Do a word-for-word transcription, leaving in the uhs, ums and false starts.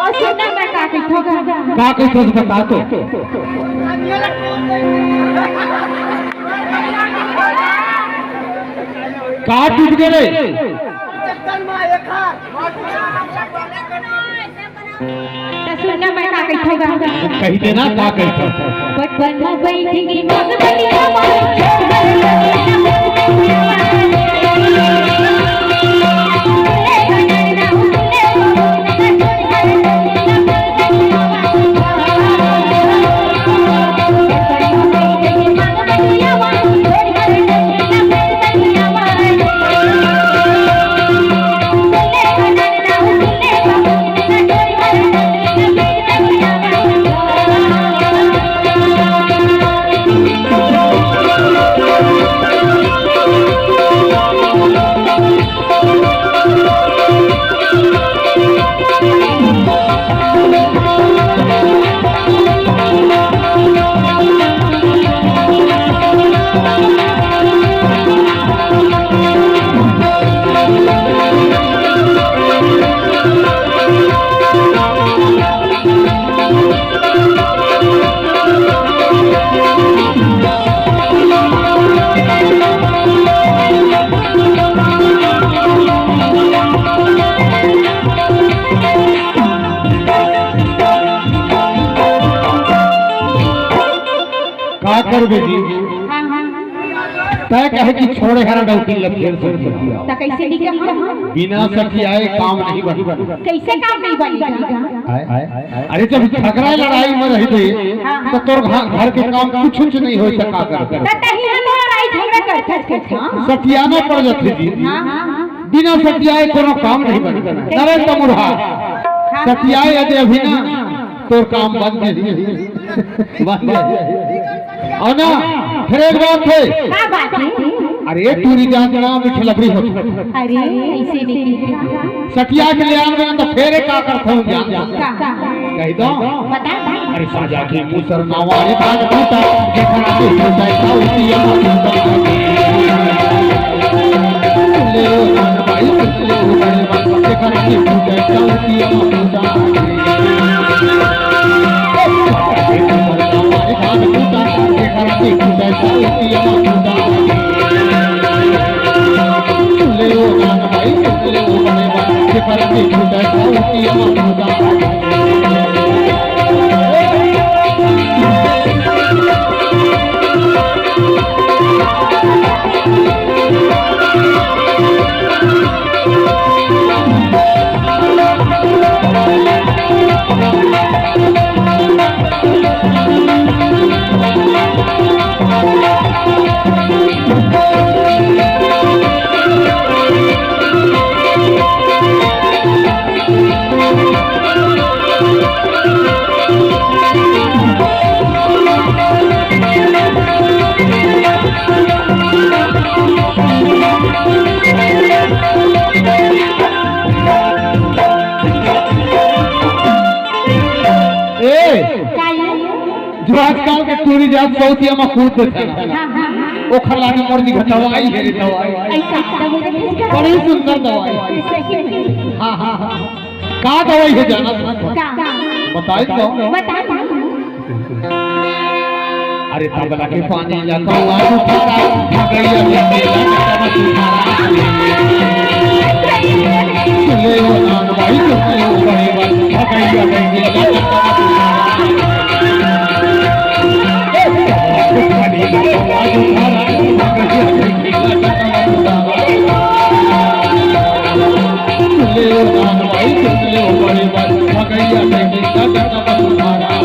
अउ सुन ना, मैं का कहिथों गा? का कहिथों, बता तो। का टूट गे रे? त सुन ना, मैं का कहिथों गा। कहि दे ना, का कहिथों। बचपन में बैठ के मग बनिया माई। का करबे जी? हाँ, हाँ। तैं कहे कि छोड़े हरा डौकी ल फेर सठिया। त कइसे निकल हम? बिना सठियाए काम नहीं बनी। कइसे काम नहीं बनी? आय, आय, आय। अरे, जब झगरा लड़ाई में रहिबे, हाँ, हाँ। त तोर घ-, घर के काम कुछ, कुछ नहीं हो सका कर। त तहीं ह तो लड़ाई झगरा करथस, करथस। सठियाना पड़ जाथे जी। हाँ, हाँ, हाँ। बिना सठियाए कोनो काम नहीं बनी। नरेंद्र मुरहा, हाँ। सठियाए यदि अभी ना, तोर काम बन जाही। बन जाही। अउ ना, फेर एक बात हे। का बात हे? अरे, टूरी जात ना मिठलबरी होथे। अरे, अइसे नहीं। सठिया के ले आन में त फेर का करथों जान। का? कहि दो। बता, बता। अरे, साजा के मुसर नवारी भाग टूटा, जेखर आगे टूटा, साउतिया टूटा। ले ओ जान भाई, ले ओ बड़े बाबा, जेखर आगे टूटा, साउतिया टूटा। ए, का ये? जो आजकल के टूरी जात सौतिया म कूद देथे ना, हाँ, हाँ, हाँ। ओखर लाने मोर जी दवाई हे रे, दवाई। ऐसा, ऐसा हो जाए, ऐसा। बड़ी सुंदर दवाई। सही में। हाँ, हाँ, हाँ। का दवाई हे जाना था? का? बताई तो। बता, बता। अरे तबला के पानी ला कौआ उठारा, भगैया के मेला में तब सुधारा। ले ओ नाम भाई, ले ओ बड़े भाई, भगैया के मेला में तब सुधारा। ए, तबला के पानी ला कौआ उठारा, भगैया के मेला में तब सुधारा। ले ओ नाम भाई, ले ओ बड़े भाई, भगैया के मेला में तब सुधारा।